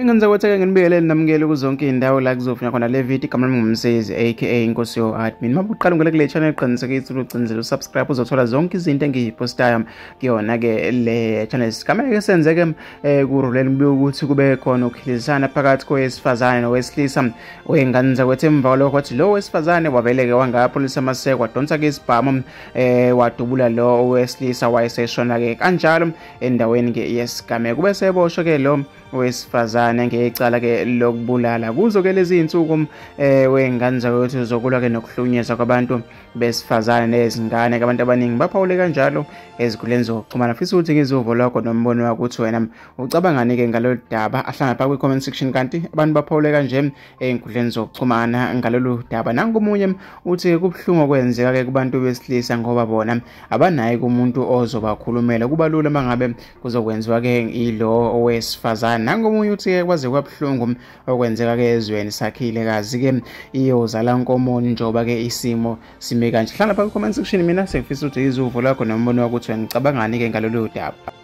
Ngenza ukuthi ke nginibiyelele namukele kuzonke indawo la kuzofuna khona le video. Igama lami nguMsezi aka Inkosi yo Admin. Mabuqala ungena kule channel, qinisekisa ukuthi ucinzele usubscribe, uzothola zonke izinto engiyipostayo kuyona ke le channel. Sigameke senzeke kuruleni kubuye ukuthi kube khona ukukhilisana phakathi kowesifazane nowesilisa wengane zakwethu. Emva kwalokho wathi lo wesifazane waveleke wangapholisa amaseko, wadonsa ke isibhamu, wadubula lo owesilisa, wayeseshona ke kanjalo endaweni ke yesigameko. Kube seboshwe ke lo wesifazane ngecala ke lokubulala. Kuzo ke lezi insuku wengane zakwethu zokulwa ke nokuhlukunyezwa kwabantu besifazane nezingane, abantu abaningi baphawule kanjalo ezinkundleni zokuxhumana. Fisa ukuthi ngizuvo lwakho nombono wakho ukuthi wena ucabangani ke ngalolu daba. Ahlangana phaka kwi-comment section. Kanti abantu baphawule kanje ey'nkundleni zokuxhumana ngalolu daba. Nangomunye uthi kubuhlungu okwenzeka ke kubantu besilisa ngoba bona abanaye kumuntu ozobakhulumela, kuba lula mangabe kuzokwenziwa ke ilo owesifazane. Nangomunye uthi ke kwaze kwabuhlungu okwenzeka ke ezweni sakhile, kazi ke iyozala nkomo njengoba ke isimo sime kanje. Hlala phaka kwi-comment section, mina sengifisa ukuthi izuvo lakho nombono wakho ukuthi wena ucabangani ke ngalolu daba.